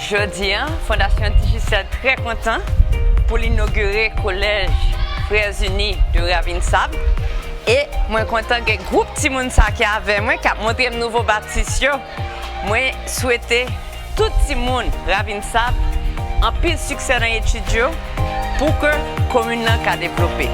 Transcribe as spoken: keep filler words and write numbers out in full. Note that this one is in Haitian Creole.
Jodi a, Fondasyon Digicel trè kontan pou l inogire kolèj Frères Unis de Ravine Sable. E mwen kontan gen gwoup timoun sa ki avè mwen k ap montre m nouvo batis yo. Mwen swete tout timoun Ravine Sable anpil siksè nan etid yo pou ke komin nan ka devlope.